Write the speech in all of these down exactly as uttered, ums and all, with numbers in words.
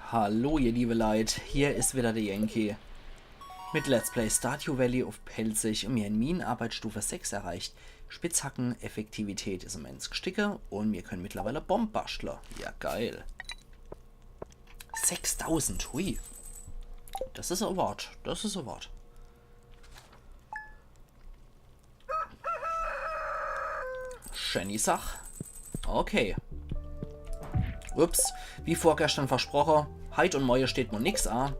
Hallo, ihr liebe Leit, hier is wieder de Yankee mit Let's Play Stardew Valley uff Pälzisch un mir hän Minenarbeit Stufe sechs erreicht. Spitzhackeneffektivität is immens gsticke un mir könne mittlerweile Bombe baschtle. Ja, geil. Sechstausend, hui. Das is e Wort, das is e Wort. Schäni Sach. Okay. Ups, wie vorgestern versproche, heit un moie steht mol nix a.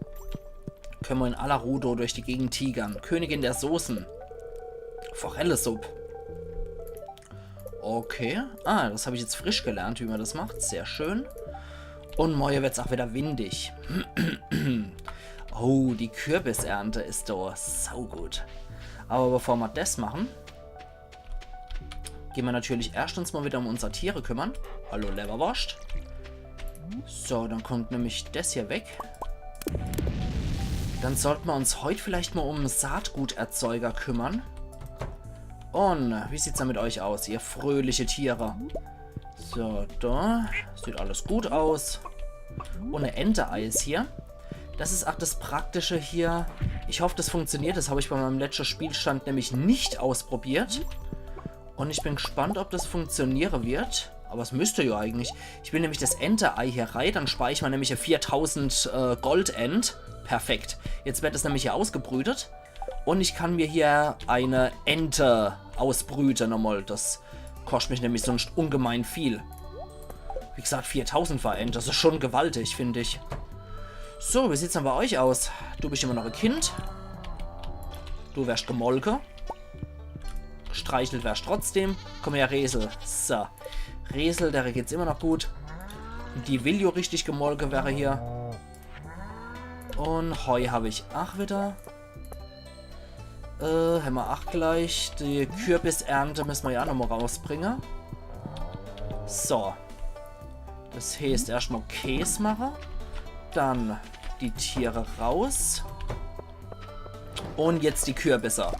Könne mer in aller Ruh do durch die Gegend tigern. Königin der Soßen. Forellesupp. Okay. Ah, das hab ich jetzt frisch gelernt, wie mer das macht. Sehr schön. Un moie wird's ach wieder windig. Oh, die Kürbisernte is do. Saugut. Aber bevor mer das machen, gehn mer natürlich erschtens mol wieder um unser Tiere kümmern. Hallo Lewwerworscht. So, dann kommt nämlich das hier weg. Dann sollte mer uns heut vielleicht mol um Saatguterzeuger kümmern. Un wie sieht's dann mit euch aus, ihr fröhliche Tiere? So, do. Sieht alles gut aus. Un e Ente-Ei is hier. Das is ach das Praktische hier. Ich hoff, das funktioniert. Das hab ich bei meinem letschte Spielstand nämlich net ausprobiert. Un ich bin gspannt, ob das funktioniere wird. Aber es müsst jo eigentlich. Ich will nämlich das Ente-Ei hier rei, dann spar ich mer nämlich e viertausend, äh, Goldent. Perfekt. Jetzt wird es nämlich hier ausgebrütet. Un ich kann mer hier e Ente ausbrüte nochmol. Das koscht mich nämlich sunscht ungemein viel. Wie gesagt, viertausend für e Ent, das is schon gewaltig, find ich. So, wie sieht's dann bei euch aus? Du bist immer noch e Kind. Du werscht gemolke. Gstreichelt werscht trotzdem. Komm her, Resel. So. Resel, der geht's immer noch gut. Die will jo richtig gemolke werre hier. Un Heu hab ich ach wieder. Äh, hämmer ach gleich. Die Kürbisernte müsse mer jo ach nochmol rausbringe. So. Das heeßt, erschtmol Käs mache. Dann die Tiere raus. Un jetzt die Kürbisse.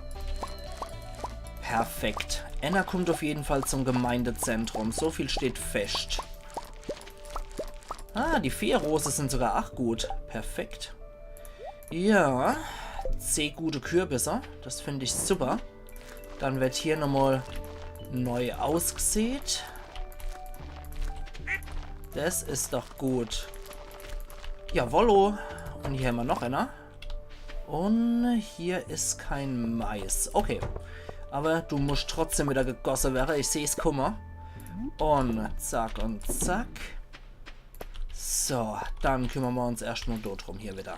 Perfekt. Enner kummt uff jeden Fall zum Gemeindezentrum. So viel steht fescht. Ah, die Feerose sin sogar ach gut. Perfekt. Ja, zeh gute Kürbisse. Das find ich super. Dann wird hier nochmol neu ausgseht. Das is doch gut. Jawollo. Un hier hämmer noch enner. Un hier is kein Mais. Okay. Aber du muscht trotzdem wieder gegosse werre. Ich seh's kumme. Un zack un zack. So, dann kümmern mer uns erschtmol dort drum hier wieder.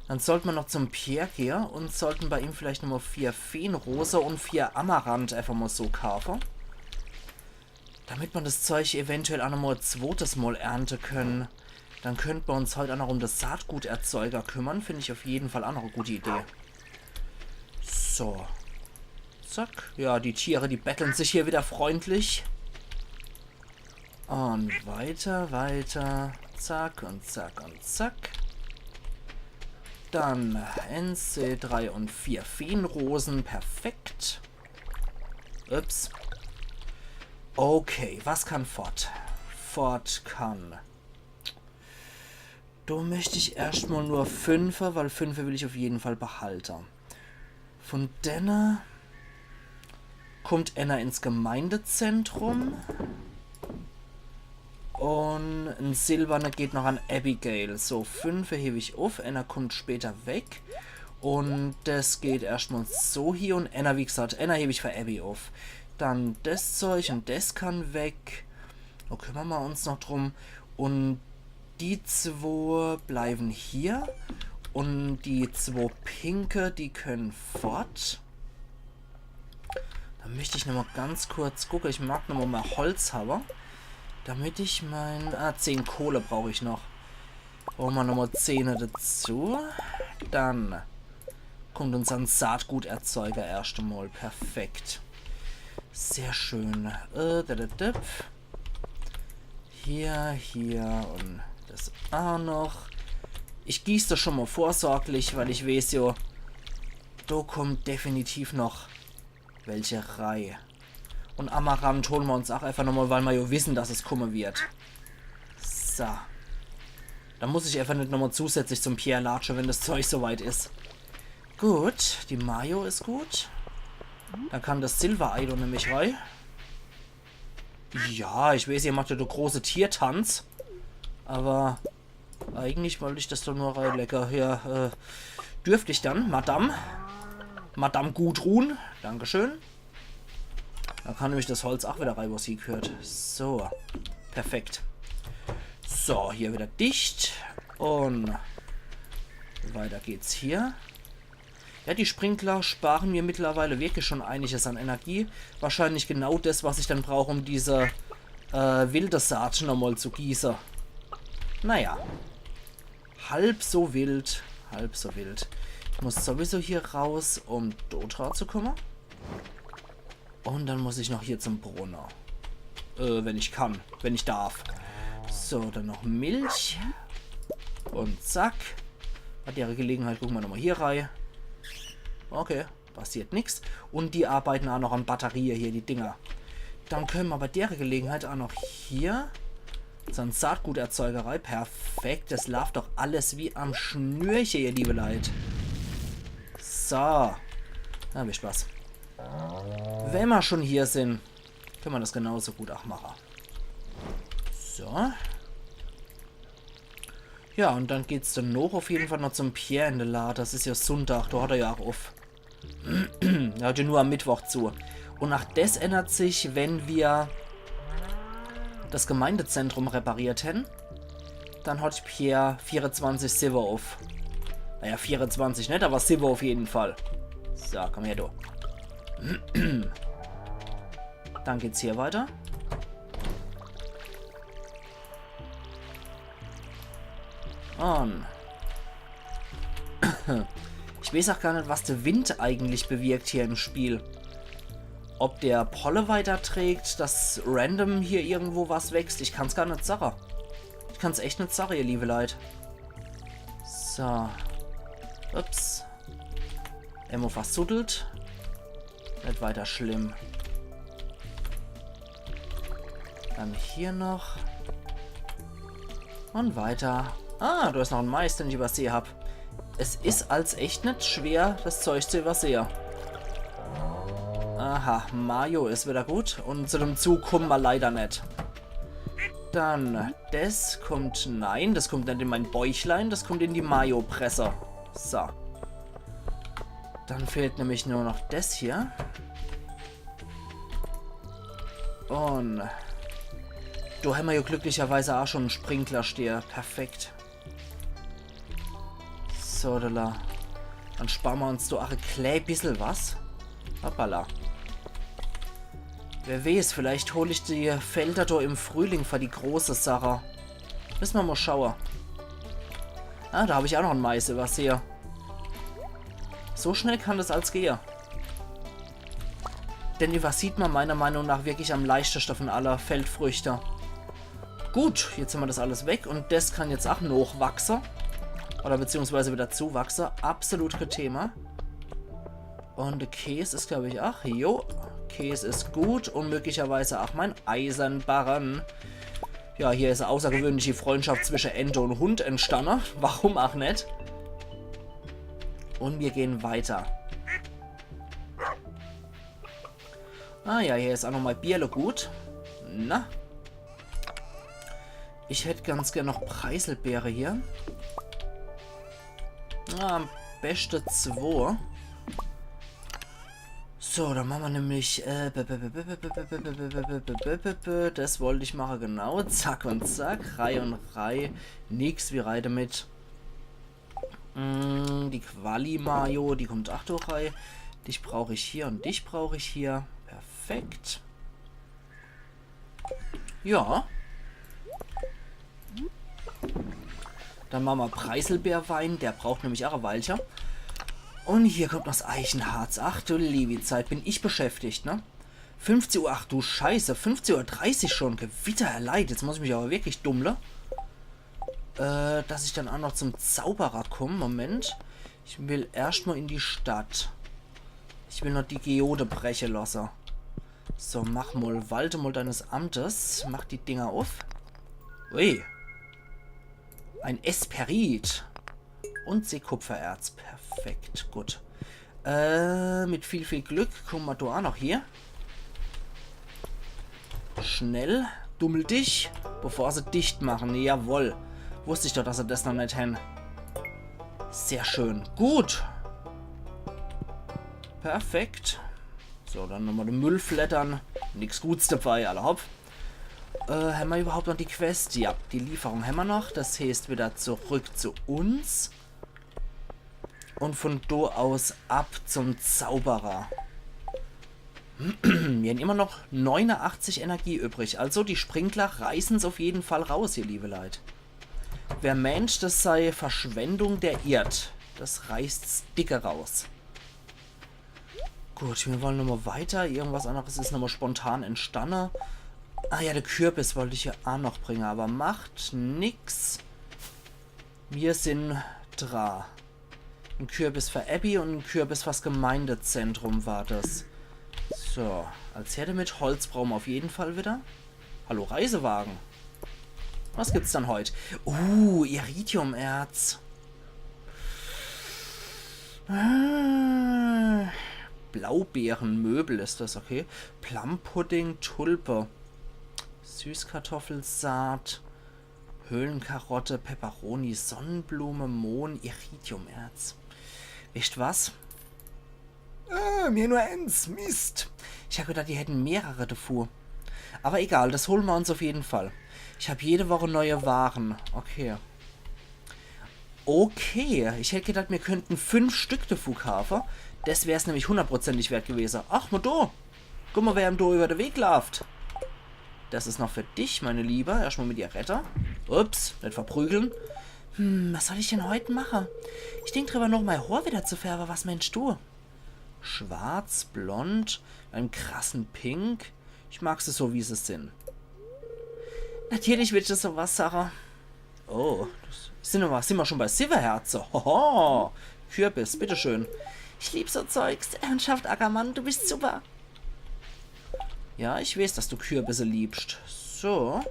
Dann sollt mer noch zum Pierre gehe un sollten bei ihm vielleicht nochmol vier Feenrose un vier Amaranth einfach mol so kaafe. Damit mer das Zeug eventuell ach nochmol e zwotes Mol ernte könne. Dann könnt mer uns heut ach noch um das Saatguterzeuger kümmern. Find ich uff jeden Fall ach noch e gute Idee. So. Zack. Ja, die Tiere, die betteln sich hier wieder freundlich. Un weiter, weiter. Zack un zack un zack. Dann eins, zwei, drei un vier Feenrosen. Perfekt. Ups. Okay, was kann fort? Fort kann. Do möcht ich erschtmol nur fünfe, weil fünfe will ich uff jeden Fall behalte. Von denne kummt enner ins Gemeindezentrum. Un en silberne geht noch an Abigail. So, fünfe heb ich uff, enner kummt später weg. Un das geht erschtmol so hier un enner, wie gesagt, enner heb ich für Abby uff. Dann das Zeug un das kann weg. Do kümmern mer uns noch drum. Un die zwo bleiwen hier. Un die zwo pinke, die können fort. Dann möcht ich nochmol ganz kurz gucke. Ich mag nochmol mei Holz hawwe. Damit ich mein... Ah, zehn Kohle brauch ich noch. Brauche mer nochmol zehne dazu. Dann kummt unsern Saatguterzeuger erscht emol. Perfekt. Sehr schön. Äh, da, da, da. Hier, hier un das ach noch. Ich gieß das schon mol vorsorglich, weil ich weeß jo, do kummt definitiv noch welche rei. Un Amaranth hole mer uns ach einfach nochmol, weil mer jo wissen, dass es kumme wird. So. Da muss ich einfach net nochmal zusätzlich zum Pierre latsche, wenn das Zeug so weit is. Gut, die Mayo is gut. Da kann das Silver Eye do nämlich rei. Ja, ich weeß, ihr macht ja de große Tiertanz. Aber eigentlich wollt ich das doch nur reilecke. Ja, äh, dürft ich dann, Madame? Madame Gudrun, Dankeschön. Da kann nämlich das Holz auch wieder rei, wo's hiegehört. So, perfekt. So, hier wieder dicht. Und weiter geht's hier. Ja, die Sprinkler sparen mir mittlerweile wirklich schon einiges an Energie. Wahrscheinlich genau das, was ich dann brauche, um diese äh, wilde Saat nochmal zu gieße. Naja. Halb so wild, halb so wild. Ich muss sowieso hier raus, um dort raus zu kommen. Und dann muss ich noch hier zum Brunnen. Äh, wenn ich kann, wenn ich darf. So, dann noch Milch. Und zack. Bei der Gelegenheit gucken wir nochmal hier rei. Okay, passiert nix. Und die arbeiten auch noch an Batterie hier, die Dinger. Dann können wir bei der Gelegenheit auch noch hier so e Saatguterzeugerei. Perfekt, das läuft doch alles wie am Schnürchen, ihr liebe Leit. So. Da hab ich Spaß. Wenn wir schon hier sind, können wir das genauso gut auch machen. So. Ja, und dann geht's dann noch auf jeden Fall noch zum Pierre in de Lad. Das is ja Sonntag, da hat er ja auch auf. Er hat ja nur am Mittwoch zu. Und auch das ändert sich, wenn wir das Gemeindezentrum repariert hätten. Dann hat Pierre vierundzwanzig siwwe auf. Naja, vierundzwanzig net, aber siwwe auf jeden Fall. So, komm her, du. Dann geht's hier weiter. Und ich weeß auch gar net, was de Wind eigentlich bewirkt hier im Spiel. Ob der Polle weiterträgt, dass random hier irgendwo was wächst, ich kann's gar net sache. Ich kann's echt net sache, ihr liebe Leit. So. Ups. Emma versuddelt. Net weiter schlimm. Dann hier noch. Und weiter. Ah, da is noch en Mais, den ich übersehe hab. Es is als echt net schwer, das Zeug zu übersehe. Aha, Mayo is wieder gut. Und zu dem Zug kommen wir leider net. Dann, das kommt, nein, das kommt net in mein Bäuchlein, das kommt in die Mayo-Presse. So. Dann fehlt nämlich nur noch das hier. Und da hämmer ja glücklicherweise auch schon en Sprinkler stehe. Perfekt. So, da. Dann sparen wir uns da auch e klä bissel was. Hoppala. Wer weeß, vielleicht hol ich die Felder da im Frühling für die große Sache. Müssen wir mal schauen. Ah, da hab ich auch noch en Mais übersehe. So schnell kann das als gehe. Den übersieht man meiner Meinung nach wirklich am leichtesten von aller Feldfrüchte. Gut, jetzt hämmer das alles weg und das kann jetzt auch nochwachse. Oder beziehungsweise wieder zuwachse. Absolut kein Thema. Und de Käs is, glaub ich, ach, jo. Käs is gut und möglicherweise auch mein Eisenbarren. Ja, hier is e außergewöhnliche Freundschaft zwischen Ente und Hund entstanden. Warum auch net? Und wir gehen weiter. Ah ja, hier is auch nochmal Bierle gut. Na? Ich hätt ganz gern noch Preiselbeere hier. Ah, am beste zwo. So, dann machen wir nämlich, äh, das wollte ich machen, genau. Zack und zack, Reih und Reih. Nix wie Reih damit. Mm, die Quali-Mayo, die kommt auch durch Reih. Dich brauch ich hier und dich brauch ich hier. Perfekt. Ja. Dann machen wir Preiselbeerwein, der braucht nämlich auch e Weilche. Und hier kommt noch das Eichenharz. Ach du liebe Zeit, bin ich beschäftigt, ne? Fünfzehn Uhr, ach du Scheiße, fünfzehn Uhr dreißig schon, Gewitter, Herr Leit, jetzt muss ich mich aber wirklich dummle. Äh, dass ich dann auch noch zum Zauberer komm, Moment. Ich will erscht mal in die Stadt. Ich will noch die Geode breche lasse. So, mach mal, walte mal deines Amtes. Mach die Dinger auf. Ui. Ein Esperit. Und Seekupfererz. Perfekt, gut. Äh, mit viel, viel Glück komme mer do ach noch hier. Schnell, dummel dich, bevor se dicht mache. Jawoll. Wusst ich doch, dass se des noch net hen. Sehr schön. Gut. Perfekt. So, dann nochmol de Müll fleddere. Nix Guts dabei, alla hopp. Äh, hämmer überhaupt noch die Quest? Ja, die Lieferung hämmer noch. Des heeßt, wieder zurück zu uns. Und von do aus ab zum Zauberer. Mir hän immer noch neunundachtzig Energie übrig. Also die Sprinkler reiße's auf jeden Fall raus, ihr liebe Leit. Wer meent, des sei Verschwendung, der irrt. Des reißt's dicke raus. Gut, mir wolle nochmol weiter. Irgendwas anneres is nochmol spontan entstanne. Ah ja, de Kürbis wollt ich ja ach noch bringe, aber macht nix. Mir sin dra. En Kürbis für Abby und en Kürbis fürs Gemeindezentrum war des. So, als her damit. Holz brauche mer auf jeden Fall wieder. Hallo, Reisewagen. Was gibt's dann heut? Uh, Iridiumerz. Ah, Blaubeerenmöbel is des, okay. Plumpudding, Tulpe. Süßkartoffelsaat. Höhlenkarotte, Peperoni, Sonnenblume, Mohn, Iridiumerz. Wisst was? Äh, mir nur ens. Mist. Ich hab gedacht, die hätten mehrere davor. Aber egal, des hole mer uns auf jeden Fall. Ich hab jede Woche neue Ware. Okay. Okay, ich hätt gedacht, mir könnten fünf Stück davor kaufe. Des wär's nämlich hundertprozentig wert gewese. Ach, mol do. Guck mol, wer em do über de Weg laaft. Des is noch für dich, meine Liebe. Erschtmol mit dir redde. Ups, net verprügeln. Hm, was soll ich denn heut mache? Ich denk drüber noch, mei Hoor wieder zu färbe. Was meenst du? Schwarz, blond, einem krassen Pink. Ich mag se so, wie se sin. Natürlich willst du so was, Sarah. Oh, des sin mer, sin mer schon bei siwwe Herze. Hoho, Kürbis, bitteschön. Ich lieb so Zeugs. Ernsthaft, Ackermann, du bist super. Ja, ich weeß, dass du Kürbisse liebst. So.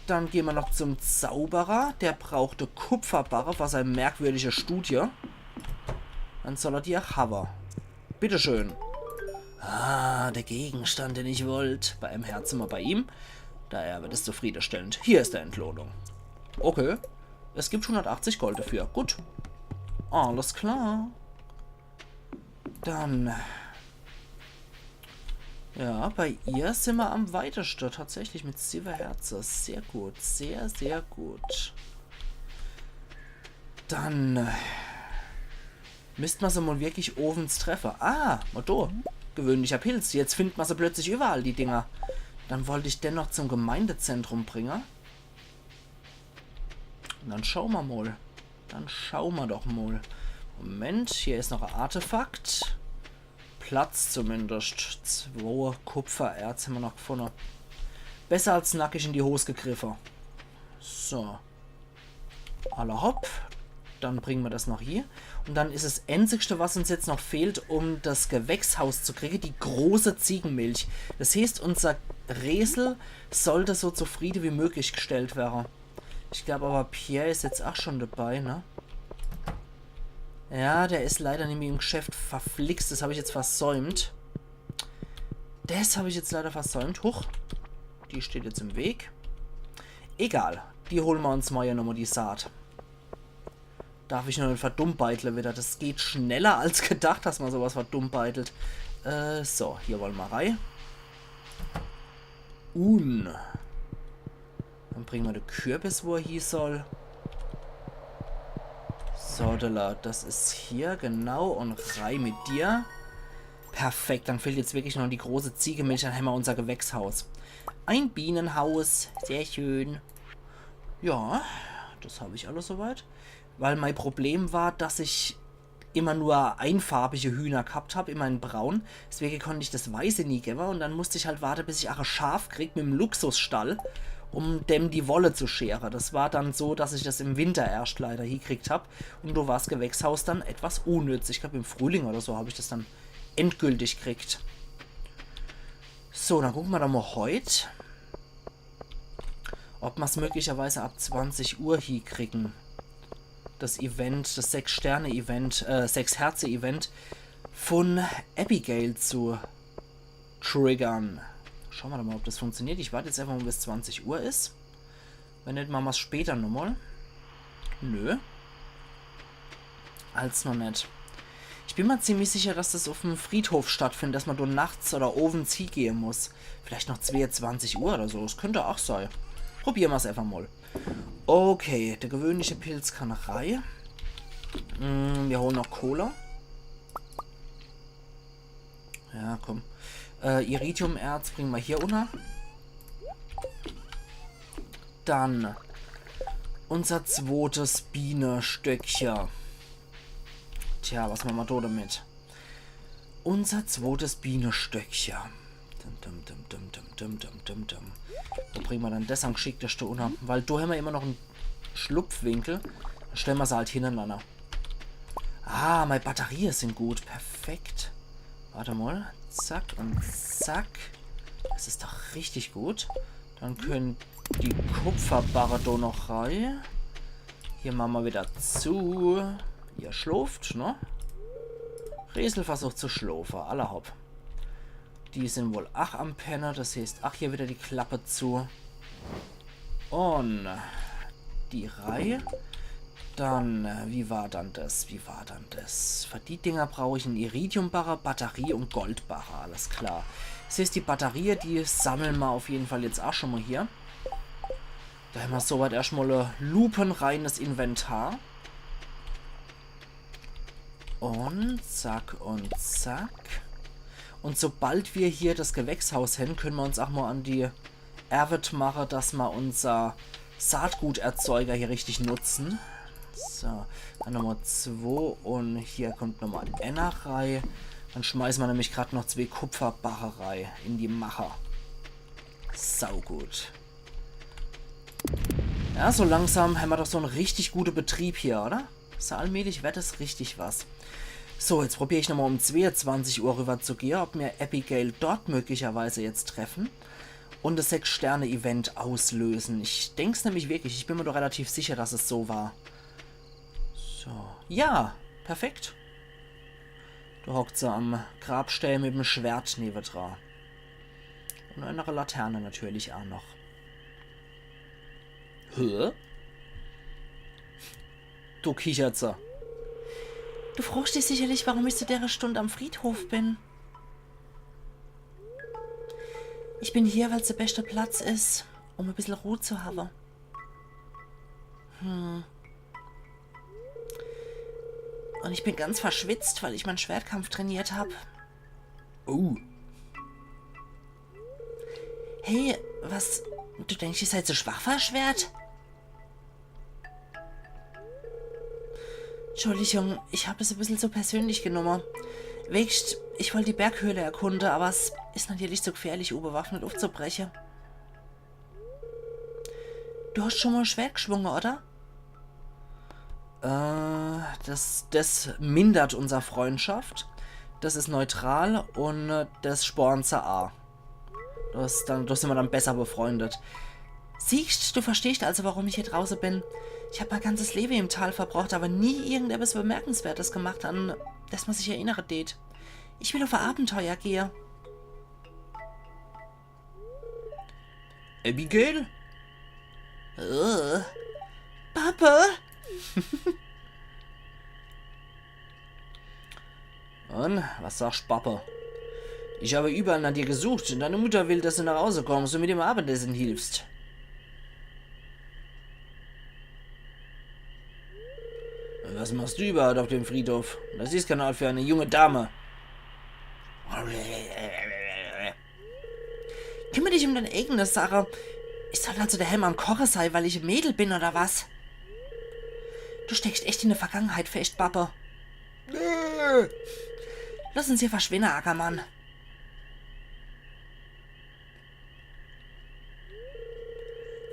Dann gehn mer noch zum Zauberer. Der braucht e Kupferbarre für sei merkwürdige Studie. Dann soll er die ach hawwe. Bitteschön. Ah, de Gegenstand, den ich wollt. Bei em Herz immer bei ihm. Da er wird es zufriedenstellend. Hier is de Entlohnung. Okay. Es gibt hundertachtzig Gold dafür. Gut. Alles klar. Dann. Ja, bei ihr sin mer am weiteste. Tatsächlich mit siwwe Herze. Sehr gut. Sehr, sehr gut. Dann. Misst mer se mol wirklich owens treffe. Ah, mol do. Gewöhnlicher Pilz. Jetzt findt mer se plötzlich überall, die Dinger. Dann wollt ich den noch zum Gemeindezentrum bringe. Und dann schau mer mol. Dann schau mer doch mol. Moment, hier is noch e Artefakt. Platz zumindest. Zwo Kupfererz hämmer noch gefunne. Besser als nackig in die Hos gegriffe. So. Alla hopp. Dann bringe mer des noch hier. Und dann is es Einzigste, was uns jetzt noch fehlt, um des Gewächshaus zu kriege, die große Ziegenmilch. Des heeßt, unser Resel sollt so zufriede wie möglich gestellt werre. Ich glaub aber, Pierre is jetzt ach schon dabei, ne? Ja, der is leider nimmi im Geschäft. Verflixt, des hab ich jetzt versäumt. Des hab ich jetzt leider versäumt. Huch. Die steht jetzt im Weg. Egal. Die hole mer uns morje nochmol, die Saat. Darf ich nur net verdummbeidle wieder. Des geht schneller als gedacht, dass mer so was verdummbeidelt. Äh, so, hier wolle mer rei. Un. Dann bringe mer de Kürbis, wo er hie soll. So, Della, des is hier, genau, und rei mit dir. Perfekt, dann fehlt jetzt wirklich nur noch die große Ziegemilch, dann hämmer unser Gewächshaus. Ein Bienenhaus, sehr schön. Ja, des hab ich alles soweit. Weil mei Problem war, dass ich immer nur einfarbige Hühner gehabt hab, immer in braun. Deswege konnt ich des Weiße nie gewwe und dann musst ich halt warte, bis ich ach e Schaf krieg mit em Luxusstall, um dem die Wolle zu schere. Des war dann so, dass ich des im Winter erscht leider hiekriegt hab und do war's Gewächshaus dann etwas unnütz. Ich glaub, im Frühling oder so hab ich des dann endgültig kriegt. So, dann gucke mer doch mol heut. Ob mer's möglicherweise ab zwanzig Uhr hiekriegen, das Event, das Sechs-Sterne-Event, äh, Sechs-Herze-Event von Abigail zu triggern. Schaue mer doch mal, ob das funktioniert. Ich wart jetzt einfach mal, bis zwanzig Uhr is. Wenn net, mache mer's später nochmal. Nö. Als noch net. Ich bin mer ziemlich sicher, dass das uff'm Friedhof stattfindet, dass mer do nachts oder owends hiegehe muss. Vielleicht noch zweiundzwanzig Uhr oder so. Das könnt ach sei. Probiere mer's einfach mal. Okay, der gewöhnliche Pilz kann rei. Mm, mir hole noch Kohle. Ja, komm. Äh, Iridium-Erz bringe mer hier unner. Dann unser zwotes Biene-Stöckche. Tja, was mache mer do damit? Unser zwotes Biene-Stöckche. Dum, dum, dum. Wo bringe mer dann das am g'schickteste unner? Weil do hämmer immer noch en Schlupfwinkel. Dann stelle mer se halt hinnernanner. Ah, mei Batterie sin gut. Perfekt. Wart mal. Zack und zack. Das is doch richtig gut. Dann könnt die Kupferbarre do noch rei. Hier mache mer wieder zu. Ihr schlooft, ne? Riesel versucht zu schloofe. Alla hopp. Die sin wohl ach am Penne. Das heeßt, ach, hier wieder die Klappe zu. Und die rei. Dann, äh, wie war dann das? Wie war dann das? Für die Dinger brauch ich en Iridiumbarre, Batterie und Goldbarre, alles klar. Das heeßt, die Batterie, die sammle mer auf jeden Fall jetzt ach schon mal hier. Do hämmer soweit erscht mal e lupenreines Inventar. Und zack und zack. Und sobald mir hier das Gewächshaus hän, könne mer uns ach mal an die Ärwet mache, dass mer unser Saatguterzeuger hier richtig nutzen. So, dann Nummer zwo und hier kommt Nummer eins rei. Dann schmeiße mer nämlich grad noch zwee Kupferbarre rei in die Mache. Saugut. Ja, so langsam hämmer doch so en richtig gute Betrieb hier, oder? So allmählich werd es richtig was. So, jetzt probier ich nochmal um zweiundzwanzig Uhr rüber zu gehe, ob mir Abigail dort möglicherweise jetzt treffen und das Sechs-Sterne-Event auslösen. Ich denk's nämlich wirklich, ich bin mir doch relativ sicher, dass es so war. So, ja, perfekt. Do hockt se am Grabstee mit'm Schwert newedra. Und einer Laterne natürlich ach noch. Hä? Do kichert se. Du fragst dich sicherlich, warum ich zu dere Stund am Friedhof bin. Ich bin hier, weil's de beschte Platz is, um e bissel Ruh zu hawe. Hm. Und ich bin ganz verschwitzt, weil ich mein Schwertkampf trainiert hab. Oh. Hey, was? Du denkst, ich sei zu schwach für e Schwert? Entschuldigung, ich hab es e bissel zu persönlich genumme. Weescht, ich wollt die Berghöhle erkunde, aber es is natürlich zu gefährlich, unbewaffnet uffzubreche. Du hast schon mal Schwert geschwunge, oder? Äh, das, das mindert unser Freundschaft. Das is neutral und, äh, das spornt se a. Das, dann, do sin mer dann besser befreundet. Siehst, du verstehst also, warum ich hier drauße bin. Ich hab mein ganzes Leben im Tal verbracht, aber nie irgendetwas Bemerkenswertes gemacht, an das man sich erinnere tät. Ich will auf ein Abenteuer gehe. Abigail? Äh. Papa? Und, was sagst, Papa? Ich habe überall nach dir gesucht und deine Mutter will, dass du nach Hause kommst und mit dem Abendessen hilfst. Was machst du überhaupt auf dem Friedhof? Das ist kein Ort für eine junge Dame. Kümmer dich um deine eigene Sache. Ich soll also daheim am Koche sei, weil ich e Mädel bin, oder was? Du steckst echt in der Vergangenheit fest, Papa. Nö. Lass uns hier verschwinde, Ackermann.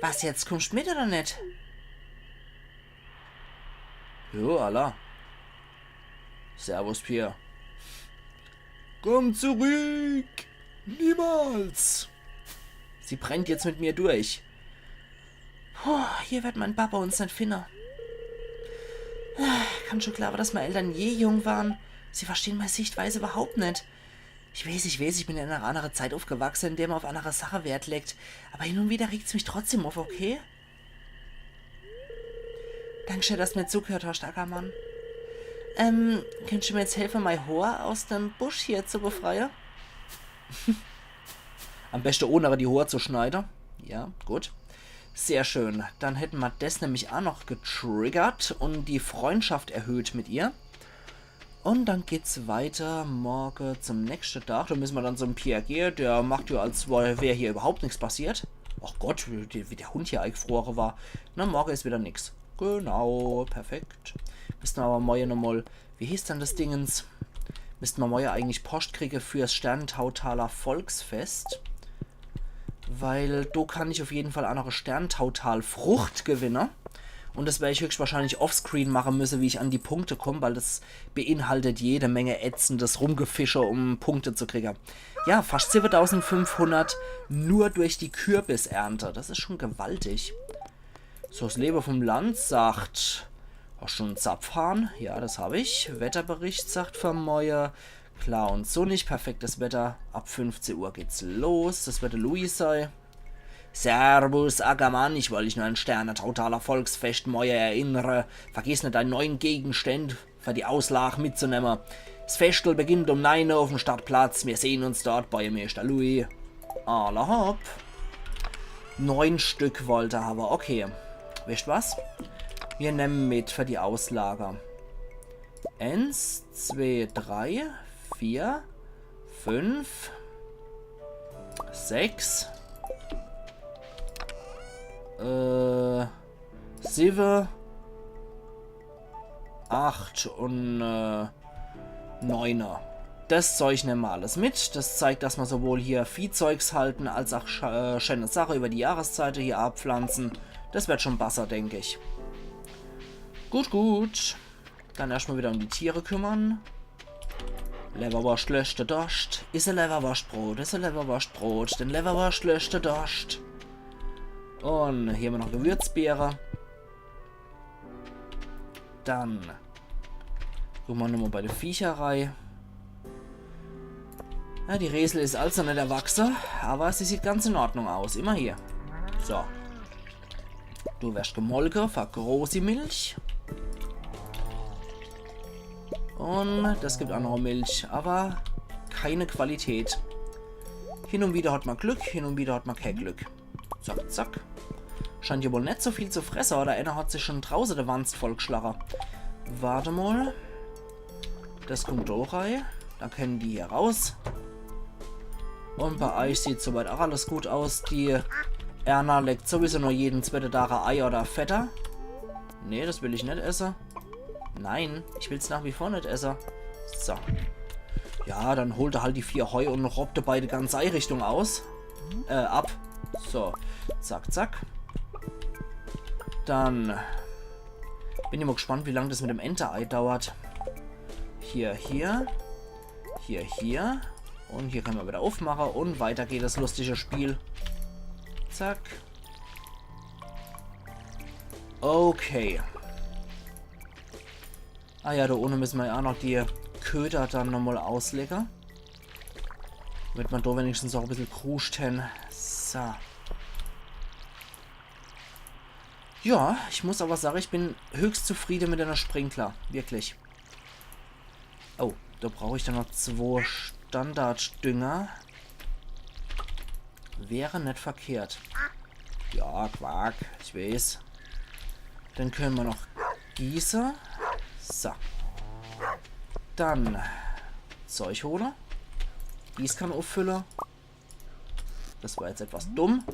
Was jetzt? Kummst mit oder net? Jo, alla. Servus, Pierre. Komm zurück! Niemals! Sie brennt jetzt mit mir durch. Puh, hier werd mein Papa uns net finne. Kann schon glaawe, dass mei Eltern je jung waren. Sie verstehen mei Sichtweise überhaupt net. Ich weeß, ich weeß, ich bin in einer annere Zeit aufgewachse, in der mer auf annere Sache Wert legt. Aber hin und wieder regt's mich trotzdem auf, okay? Dankeschön, dass du mir zugehört hast, Ackermann. Ähm, könntest du mir jetzt helfen, mein Hoor aus dem Busch hier zu befreien? Am besten ohne die Hoor zu schneiden. Ja, gut. Sehr schön. Dann hätten mer das nämlich auch noch getriggert und die Freundschaft erhöht mit ihr. Und dann geht's weiter morgen zum nächsten Tag. Da müssen mer dann zum Pierre gehen. Der macht ja, als wär, wär hier überhaupt nichts passiert. Ach Gott, wie, wie der Hund hier eingefroren war. Na, morgen ist wieder nix. Genau, perfekt. Müssen mer aber morgen nochmal, wie hieß dann das Dingens? Müssen mer morgen eigentlich Post kriegen fürs Sterntautaler Volksfest. Weil do kann ich auf jeden Fall auch noch e Sterntautal-Frucht gewinne. Und das werde ich höchstwahrscheinlich offscreen machen müssen, wie ich an die Punkte komme, weil das beinhaltet jede Menge ätzendes Rumgefische, um Punkte zu kriegen. Ja, fast siebentausendfünfhundert nur durch die Kürbisernte. Das ist schon gewaltig. So, das Leben vom Land sagt, hast du einen Zapfhahn? Ja, das habe ich. Wetterbericht sagt für morgen klar und sonnig, perfektes Wetter. Ab fünfzehn Uhr geht's los. Das wird der Louis sei. Servus, Ackermann. Ich wollte dich nur an Sterntautaler Volksfest morgen erinnern. Vergiss nicht, deine neuen Gegenstände für die Auslage mitzunehmen. Das Festel beginnt um neun Uhr auf dem Stadtplatz. Wir sehen uns dort, Bürgermeister Louis. Alla hopp. Neun Stück wollte er haben. Okay. Wisst was? Wir nehmen mit für die Auslage. Eins, zwei, drei, vier, fünf, sechs, äh, sieben, acht und, äh, neun. Das Zeug nehmen wir alles mit. Das zeigt, dass wir sowohl hier Viehzeugs halten, als auch sch-, äh, schöne Sachen über die Jahreszeiten hier abpflanzen. Das wird schon besser, denke ich. Gut, gut. Dann erstmal wieder um die Tiere kümmern. Leberwurst löscht de Dorscht. Is e Leberwurstbrot, is e Leberwurstbrot. Denn Leberwurst löscht de Dorscht. Und hier haben wir noch Gewürzbeere. Dann gucken wir nochmal bei der Viecherei. Ja, die Resel ist also nicht erwachsen, aber sie sieht ganz in Ordnung aus. Immer hier. So. Du wirst gemolke, für große Milch. Und das gibt andere Milch, aber keine Qualität. Hin und wieder hat man Glück, hin und wieder hat man kein Glück. Zack, zack. Scheint ja wohl nicht so viel zu fressen, oder einer hat sich schon draußen de Wanst vollgeschlagen. Warte mal. Das kommt da rein. Dann können die hier raus. Und bei euch sieht soweit auch alles gut aus. Die Erna legt sowieso nur jeden zweiten Tag ein Ei oder Fedder. Nee, das will ich nicht essen. Nein, ich will's nach wie vor nicht essen. So. Ja, dann holt er halt die vier Heu und robbt dabei die ganze Einrichtung aus. Äh, ab. So. Zack, zack. Dann bin ich mal gespannt, wie lange das mit dem Enterei dauert. Hier, hier. Hier, hier. Und hier können wir wieder aufmachen und weiter geht das lustige Spiel. Zack. Okay. Ah ja, da oben müssen wir ja auch noch die Köder dann nochmal auslegen. Damit wir da wenigstens auch ein bisschen kruscht haben. So. Ja, ich muss aber sagen, ich bin höchst zufrieden mit einer Sprinkler. Wirklich. Oh, da brauche ich dann noch zwei Standarddünger. Wäre nicht verkehrt. Ja, Quark, ich weiß. Dann können wir noch gießen. So. Dann Zeug holen. Gießkanne auffüllen. Das war jetzt etwas dumm.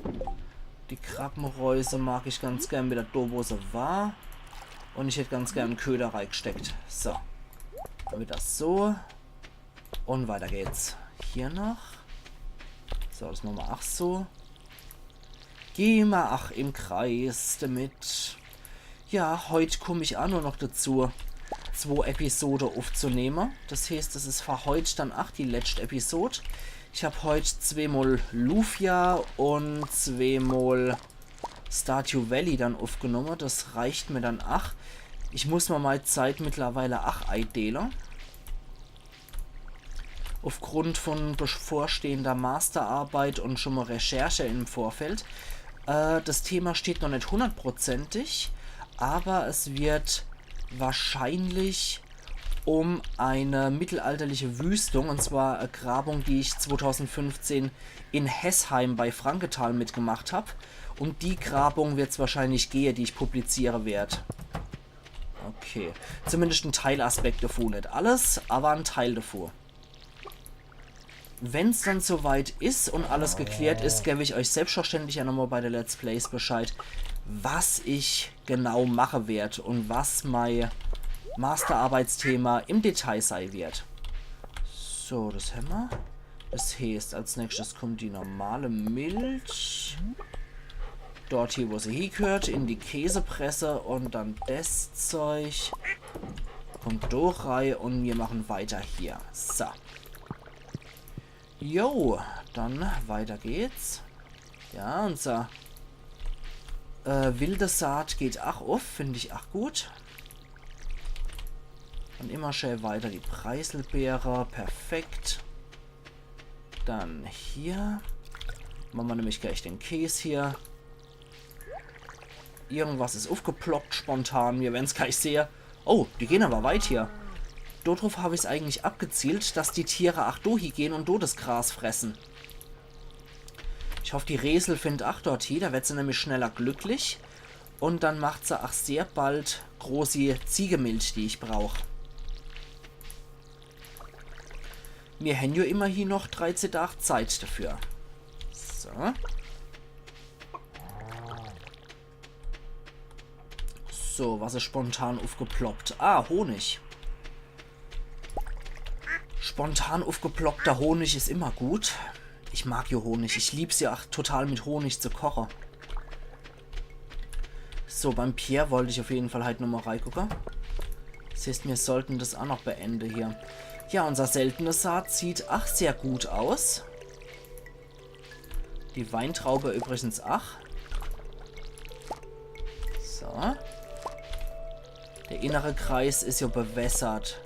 Die Krabbenreuse mag ich ganz gern wieder da, wo sie war. Und ich hätte ganz gern einen Köder reingesteckt. So. Dann wieder so. Und weiter geht's. Hier noch. So, das machen wir auch so. Geh mal ach im Kreis damit. Ja, heut komm ich auch nur noch dazu, zwei Episode aufzunehmen. Das heißt, das ist für heut dann ach die letzte Episode. Ich hab heut zweimal Lufia und zweimal Stardew Valley dann uffgenomme. Das reicht mir dann ach. Ich muss mer mei Zeit mittlerweile ach eideele. Aufgrund von bevorstehender Masterarbeit und schon mal Recherche im Vorfeld. Äh, das Thema steht noch nicht hundertprozentig, aber es wird wahrscheinlich um eine mittelalterliche Wüstung, und zwar eine Grabung, die ich zweitausendfünfzehn in Hesheim bei Franketal mitgemacht hab. Um die Grabung wird's wahrscheinlich gehe, die ich publiziere werd. Okay. Zumindest en Teilaspekt davon. Nicht alles, aber en Teil davon. Wenn's dann soweit is und alles geklärt is, geb ich euch selbstverständlich ja nochmal bei de Let's Plays Bescheid, was ich genau mache werd und was mei Masterarbeitsthema im Detail sei werd. So, das hämmer. Das heeßt, als nächstes kommt die normale Milch. Dort hier, wo sie hiegehört, in die Käsepresse und dann das Zeug. Kommt durch rei und wir machen weiter hier. So. Jo, dann weiter geht's. Ja, unser äh, wilde Saat geht ach uff, find ich ach gut. Und immer schön weiter die Preiselbeere, perfekt. Dann hier. Machen wir nämlich gleich den Käs hier. Irgendwas is uffgeploppt spontan, wir wern's gleich sehe. Oh, die gehen aber weit hier. Dodruf hab ich's eigentlich abgezielt, dass die Tiere ach do hie gehen und do das Gras fressen. Ich hoff, die Resel findt ach dort hie, da werd se nämlich schneller glücklich. Und dann macht se ach sehr bald großi Ziegemilch, die ich brauch. Mir hän jo immerhin noch dreizeh Tag Zeit dafür. So. So, was is spontan uffgeploppt? Ah, Honig. Spontan uffgeploppter Honig is immer gut. Ich mag jo Honig. Ich lieb's ja ach total, mit Honig zu koche. So, beim Pierre wollt ich auf jeden Fall halt nochmal reigucke. Das heeßt, mir sollten das ach noch beende hier. Ja, unser seltene Saat sieht ach sehr gut aus. Die Weintraube übrigens ach. So. Der innere Kreis is ja bewässert.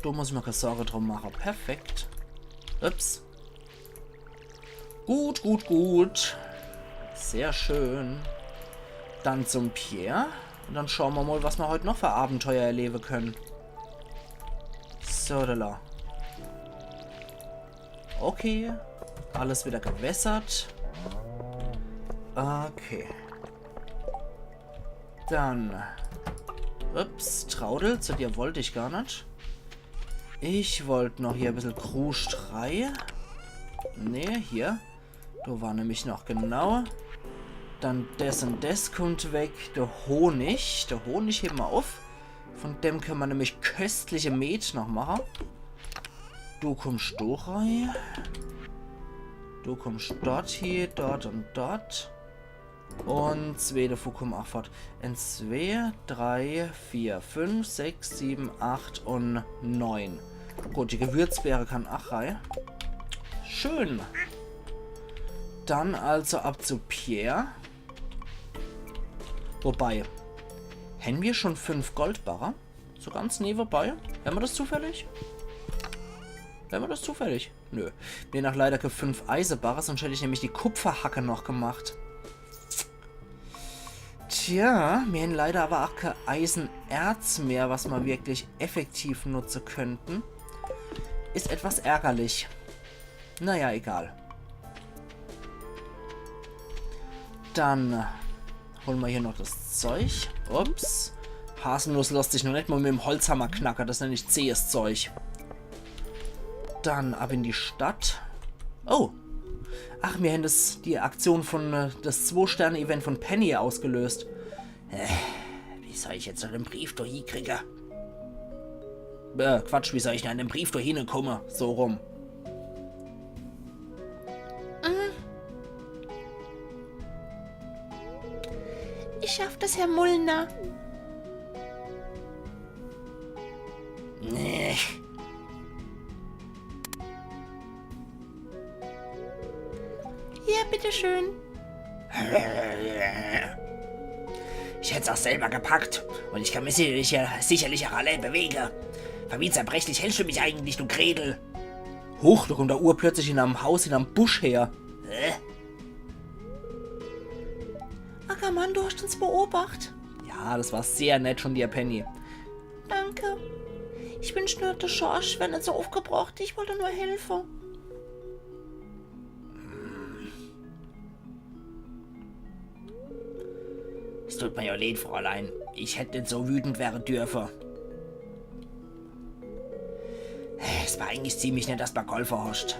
Do muss ich mir keine Sorge drum mache. Perfekt. Ups. Gut, gut, gut. Sehr schön. Dann zum Pierre. Und dann schauen wir mal, was wir heute noch für Abenteuer erleben können. So, da, la. Okay. Alles wieder gewässert. Okay. Dann. Ups, Traudel, zu dir wollt ich gar net. Ich wollt noch hier e bissel Kruscht rei. Nee, hier. Do war nämlich noch, genau. Dann des und des kummt weg. Der Honig. Der Honig heben mer uff. Von dem können mer nämlich köstliche Met noch mache. Du kummst do rei. Du kummst dort hie, dort und dort. Und zwee devu kummen ach fort. Eins, zwee, drei, vier, fünf, sechs, sieben, acht und neun. Gut, die Gewürzbeere kann ach rei. Schön. Dann also ab zu Pierre. Wobei, hän mir schon fünf Goldbarre? So ganz nebenbei. Hän mir das zufällig? Hän mir das zufällig? Nö. Mir nach leider ke fünf Eisebarre, sonst hätt ich nämlich die Kupferhacke noch gemacht. Tja, mir hän leider aber ach ke Eisenerz mehr, was mer wirklich effektiv nutze könnten. Is etwas ärgerlich. Naja, egal. Dann holen mer hier noch das Zeug. Ups. Haselnuss lässt sich noch net mal mit dem Holzhammer knacke. Das nenn ich zähes Zeug. Dann ab in die Stadt. Oh. Ach, mir hän das, die Aktion von, äh, das Zwo-Sterne-Event von Penny ausgelöst. Äh, wie soll ich jetzt noch den Brief do hiekriege? Äh, Quatsch, wie soll ich denn an den Brief do hinkomme? So rum. Mhm. Ich schaff das, Herr Mullner. Nee. Hier, bitteschön. Ich hätt's auch selber gepackt. Und ich kann mich sicherlich, sicherlich auch allein bewegen. Wie zerbrechlich hältst du mich eigentlich, du Gretel? Huch, do kommt der urplötzlich hinnerm Haus, hinnerm Busch her. Hä? Ackermann, du hast uns beobacht. Ja, das war sehr nett von dir, Penny. Danke. Ich wünsch nur, der Schorsch wär net so aufgebracht. Ich wollte nur helfen. Es tut mir ja leid, Fräulein. Ich hätt net so wütend werre dürfe. Es war eigentlich ziemlich nett, dass du geholfe hast.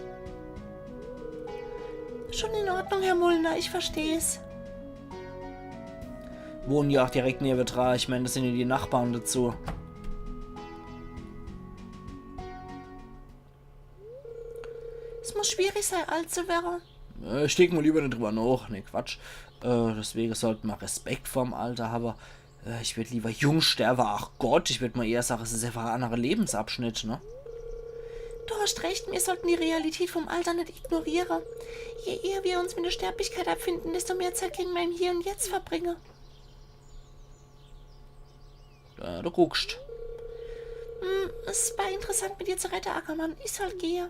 Schon in Ordnung, Herr Mullner, ich versteh's. Wohnen ja auch direkt nebendran, ich mein, das sind ja die Nachbarn dazu. Es muss schwierig sein, alt zu werden. Äh, ich denk mal lieber net drüber nach. Ne, Quatsch. Äh, deswegen sollte man Respekt vorm Alter haben. Äh, ich würd lieber jung sterben. Ach Gott, ich würd mal eher sagen, es ist einfach ein anderer Lebensabschnitt, ne? Du hast recht, wir sollten die Realität vom Alter nicht ignorieren. Je eher wir uns mit der Sterblichkeit abfinden, desto mehr Zeit können wir im Hier und Jetzt verbringen. Äh, du guckst. Hm, es war interessant, mit dir zu reden, Ackermann. Ich soll gehen.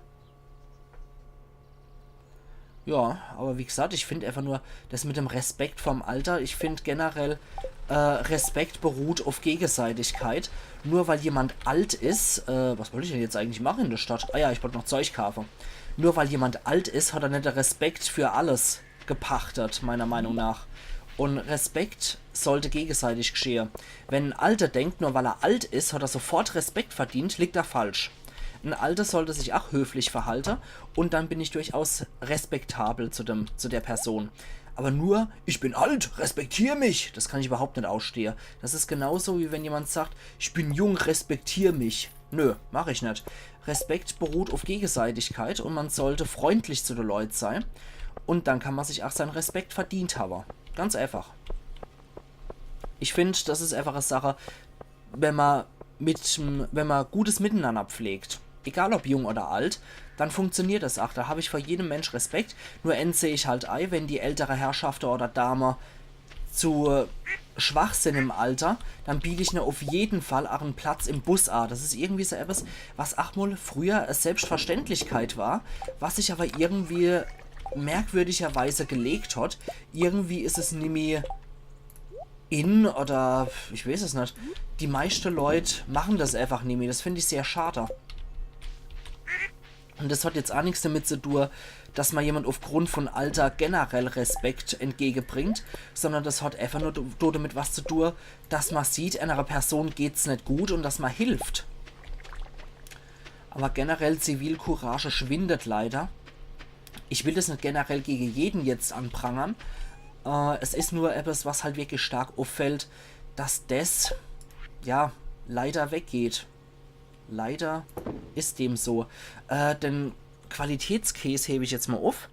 Ja, aber wie gesagt, ich find einfach nur, das mit dem Respekt vorm Alter, ich find generell, äh, Respekt beruht auf Gegenseitigkeit. Nur weil jemand alt ist, äh, was wollte ich denn jetzt eigentlich machen in der Stadt? Ah ja, ich wollte noch Zeug kaufen. Nur weil jemand alt ist, hat er nicht den Respekt für alles gepachtet, meiner Meinung nach. Und Respekt sollte gegenseitig geschehen. Wenn ein Alter denkt, nur weil er alt ist, hat er sofort Respekt verdient, liegt er falsch. Ein Alter sollte sich auch höflich verhalten und dann bin ich durchaus respektabel zu dem, zu der Person. Aber nur, „Ich bin alt, respektier mich“, das kann ich überhaupt nicht ausstehen. Das ist genauso, wie wenn jemand sagt, „Ich bin jung, respektier mich.“ Nö, mach ich nicht. Respekt beruht auf Gegenseitigkeit und man sollte freundlich zu den Leuten sein. Und dann kann man sich auch seinen Respekt verdient haben. Ganz einfach. Ich find, das ist einfach eine Sache, wenn man mit, wenn man gutes Miteinander pflegt, egal ob jung oder alt, dann funktioniert das auch. Da habe ich vor jedem Mensch Respekt. Nur eins sehe ich halt ei, wenn die ältere Herrschaft oder Dame zu, äh, schwach sind im Alter, dann biete ich ne auf jeden Fall auch einen Platz im Bus an. Das ist irgendwie so etwas, was auch mal früher eine Selbstverständlichkeit war, was sich aber irgendwie merkwürdigerweise gelegt hat. Irgendwie ist es nimmi in oder ich weiß es nicht. Die meisten Leute machen das einfach nimmi. Das finde ich sehr schade. Und das hat jetzt auch nichts damit zu tun, dass man jemand aufgrund von Alter generell Respekt entgegenbringt, sondern das hat einfach nur do-, do damit was zu tun, dass man sieht, einer Person geht's nicht gut und dass man hilft. Aber generell Zivilcourage schwindet leider. Ich will das nicht generell gegen jeden jetzt anprangern. Äh, es ist nur etwas, was halt wirklich stark auffällt, dass das, ja, leider weggeht. Leider ist dem so. Äh, den Qualitätskäse hebe ich jetzt mal auf.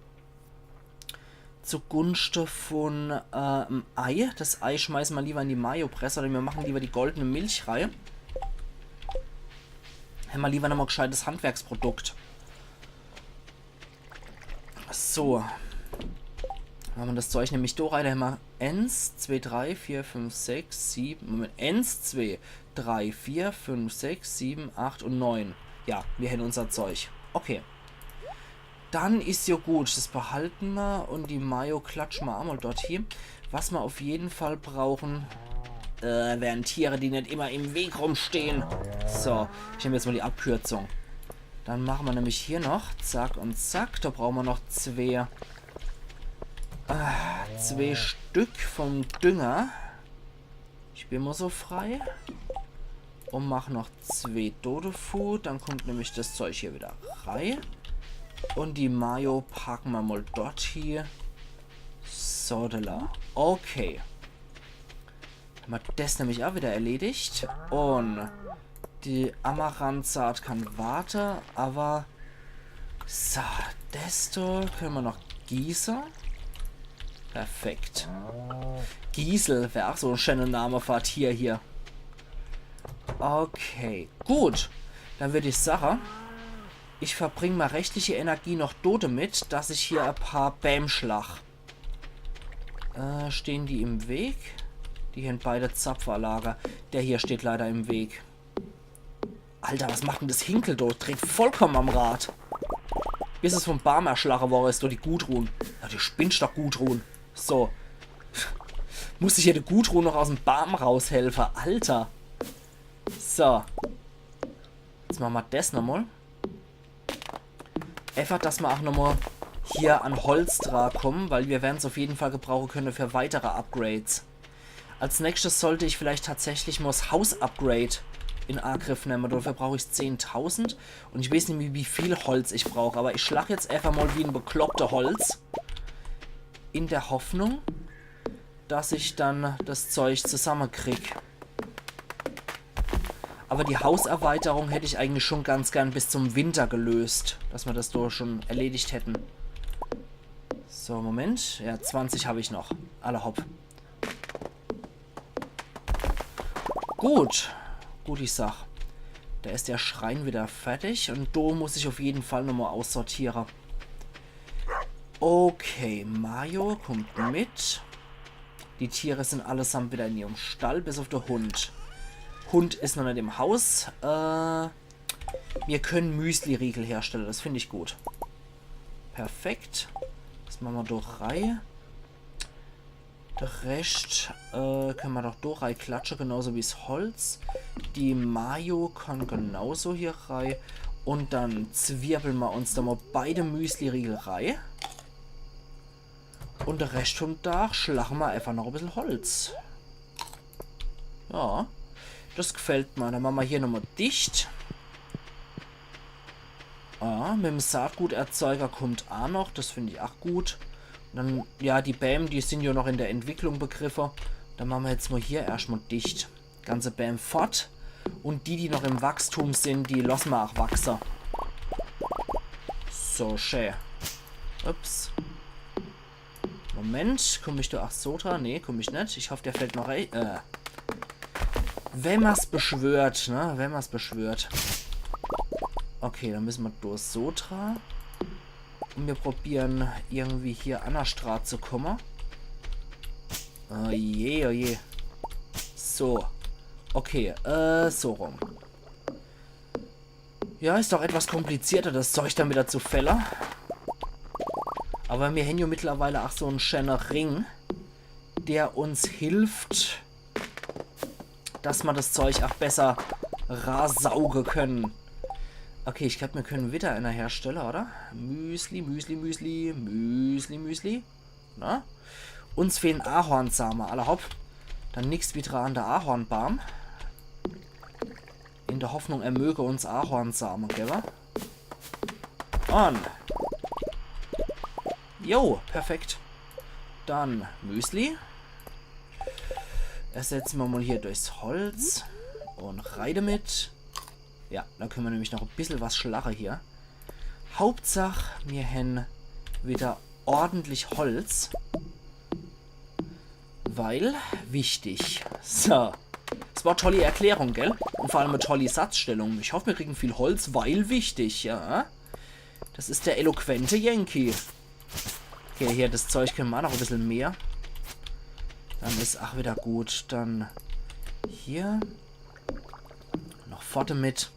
Zugunste von, äh, em Ei. Das Ei schmeißen wir lieber in die Mayo-Presse oder wir machen lieber die goldene Milch rei. Hämmer lieber nochmal gescheites Handwerksprodukt. So. Machen wir das Zeug nämlich do rei. Da hämmer eins, zwei, drei, vier, fünf, sechs, sieben. Moment. Eins, zwei, drei, vier, fünf, sechs, sieben, acht und neun. Ja, wir hämmer unser Zeug. Okay. Dann is jo gut. Das behalten wir und die Mayo klatschen wir einmal dort hin. Was wir auf jeden Fall brauchen, äh, wären Tiere, die nicht immer im Weg rumstehen. So, ich nehme jetzt mal die Abkürzung. Dann machen wir nämlich hier noch zack und zack. Da brauchen wir noch zwei, äh, zwei Stück vom Dünger. Ich bin mal so frei. Und mach noch zwei Dodefu. Dann kommt nämlich das Zeug hier wieder rei. Und die Mayo packen wir mal dort hier. Sodala. Okay. Hämmer das nämlich auch wieder erledigt. Und die Amaranthsaat kann warte, aber so, das do können wir noch gießen. Perfekt. Giesel wär auch so ein schöner Name für ein Tier hier. Okay, gut. Dann würde ich sagen, ich verbring mal restliche Energie noch do damit, dass ich hier ein paar Bäm schlag. Äh, stehen die im Weg? Die hen beide Zapfanlage. Der hier steht leider im Weg. Alter, was macht denn das Hinkel do? Dreht vollkommen am Rad. Bis es vom Baam erschlache worre is, do die Gudrun. Ja, du spinnsch doch, Gudrun. So. Muss ich hier de Gudrun noch aus'm Baam raushelfe. Alter. So. Jetzt mache mer des nochmal. Einfach, dass mer auch nochmal hier an Holz dra kommen, weil wir werden's auf jeden Fall gebrauche könne für weitere Upgrades. Als nächstes sollt ich vielleicht tatsächlich mal 's Haus-Upgrade in Agriff nemme. Dafür brauch ich zehntausend und ich weeß nimmi, wie viel Holz ich brauch, aber ich schlag jetzt einfach mal wie en Bekloppter Holz. In der Hoffnung, dass ich dann das Zeug zusammekrieg. Aber die Hauserweiterung hätt ich eigentlich schon ganz gern bis zum Winter gelöst, dass mer das do schon erledigt hätten. So, Moment. Ja, zwanzig hab ich noch. Alla hopp. Gut. Gut, ich sag. Da is der Schrein wieder fertig und do muss ich auf jeden Fall nochmal aussortiere. Okay, Mayo kommt mit. Die Tiere sind allesamt wieder in ihrem Stall, bis auf der Hund. Hund is noch net im Haus. Äh, mir können Müsli-Riegel herstelle, das find ich gut. Perfekt. Das mache mer doch rei. Der Rescht, äh, können mer doch do rei klatsche, genauso wie's Holz. Die Mayo kann genauso hier rei. Und dann zwirbeln mer uns da mal beide Müsli-Riegel rei. Und der Rescht vom Dach schlache mer einfach noch e bissel Holz. Ja, das gefällt mer. Dann mache mer hier nochmal dicht. Ah, mit dem Saatguterzeuger kommt a noch. Das find ich ach gut. Und dann, ja, die Bäm, die sind ja noch in der Entwicklung begriffe. Dann mache mer jetzt mal hier erscht mal dicht. Ganze Bäm fort. Und die, die noch im Wachstum sind, die losse mer ach wachse. So, schä. Ups. Moment, komm ich do ach so dra? Nee, komm ich net. Ich hoff, der fällt noch ei. Äh. Wenn mer's beschwört, ne? Wenn mer's beschwört. Okay, dann müsse mer do so dra. Und mir probieren, irgendwie hier an der Straße zu kommen. Oh je, oh je. So. Okay, äh, so rum. Ja, is doch etwas komplizierter, das Zeug dann wieder zu fälle. Aber mir hen ja mittlerweile ach so en schöner Ring, der uns hilft, dass mer das Zeug ach besser rasauge können. Okay, ich glaub, mir können wieder einer herstelle, oder? Müsli, Müsli, Müsli, Müsli, Müsli. Na? Uns fehlen Ahornsame, alla hopp. Dann nix wie dra an der Ahornbaam. In der Hoffnung, er möge uns Ahornsame gewwe. Und. Jo, perfekt. Dann Müsli. Ersetze mer mal hier durchs Holz. Und rei damit. Ja, da können mer nämlich noch e bissel was schlache hier. Hauptsach, mir hen wieder ordentlich Holz. Weil wichtig. So. Das war e tolli Erklärung, gell? Und vor allem e tolli Satzstellung. Ich hoff, mir kriegen viel Holz, weil wichtig, ja. Das is der eloquente Yankee. Okay, hier, das Zeug können mer noch e bissel mehr. Dann is ach wieder gut. Dann hier. Noch fort damit.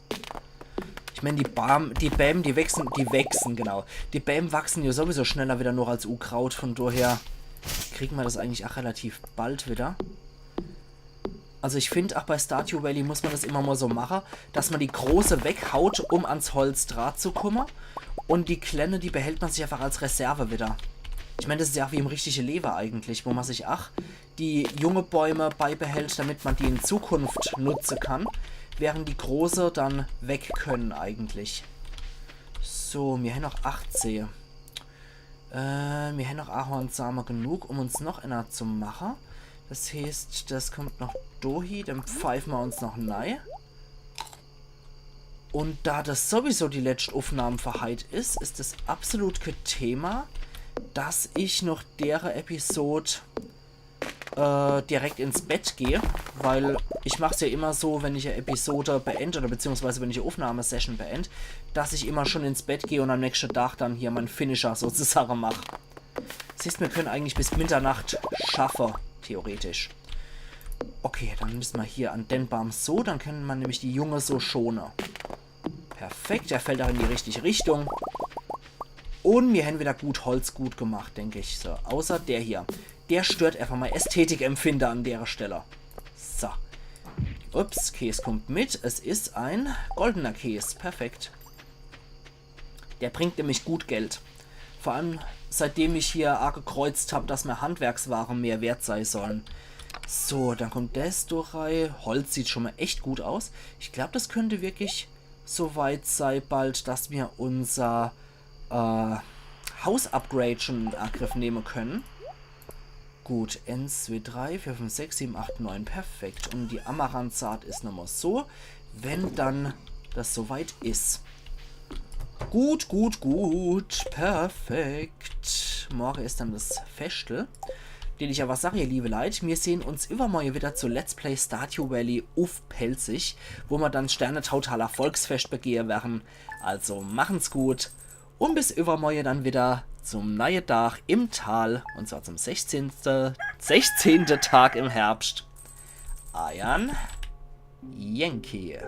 Ich mein, die Bäm, die Bäm, die wachsen, die wachsen, genau. Die Bäm wachsen ja sowieso schneller wieder noch als Unkraut, von daher kriegen mer das eigentlich ach relativ bald wieder. Also ich find, ach bei Stardew Valley muss mer das immer mal so mache, dass mer die große weghaut, um ans Holz dra zu komme. Und die klenne, die behält mer sich einfach als Reserve wieder. Ich mein, das is ja ach wie im richtige Lewe eigentlich, wo mer sich ach die junge Bäume beibehält, damit mer die in Zukunft nutze kann, während die große dann weg können eigentlich. So, mir hen noch achtzeh. Äh, mir hen noch Ahornsame genug, um uns noch einer zu mache. Das heißt, das kommt noch dohi, dann pfeife mer uns noch nei. Und da das sowieso die letscht Uffnahme für heit is, is es absolut ke Thema, dass ich noch dere Episod äh, direkt ins Bett geh, weil ich mach's ja immer so, wenn ich e Episode beend oder beziehungsweise wenn ich e Uffnahmesession beend, dass ich immer schon ins Bett geh und am nächschte Tag dann hier mein Finisher sozusagen mach. Das heißt, mir können eigentlich bis Mitternacht schaffe, theoretisch. Okay, dann misse mer hier an den Baam so, dann kenne mer nämlich die Junge so schone. Perfekt, der fällt ach in die richtige Richtung. Un mir hän wieder gut Holz gut gemacht, denk ich. So, außer der hier. Der stört einfach mei Ästhetikempfinde an dere Stelle. So. Ups, Kees kommt mit. Es is en goldener Kees. Perfekt. Der bringt nämlich gut Geld. Vor allem, seitdem ich hier aagekreuzt hab, dass mer Handwerksware mehr wert sei sollen. So, dann kommt des do rei. Holz sieht schon mol echt gut aus. Ich glaab, des könnt wirklich so weit sei bald, dass mer unser, äh, Haus-Upgrade schon in Angriff nemme könne. Gut, eens, zwee, drei, vier, fünf, sechs, sieben, acht, neun, perfekt. Un die Amaranthsaat is nochmol so, wenn dann des so weit is. Gut, gut, gut, perfekt. Morge is dann des Feschtel. Deet ich awwer sage, ihr liewe Leit, mir sehn uns iwwermorge wieder zu Let's Play Stardew Valley uff Pälzisch, wo mer dann Sternetau-Taler Volksfescht begehe werre. Also machen's gut un bis iwwermorge dann wieder zum neie Dag im Tal, un zwar zum sechzehnte, sechzehnte Tag im Herbscht. Eier Yankee.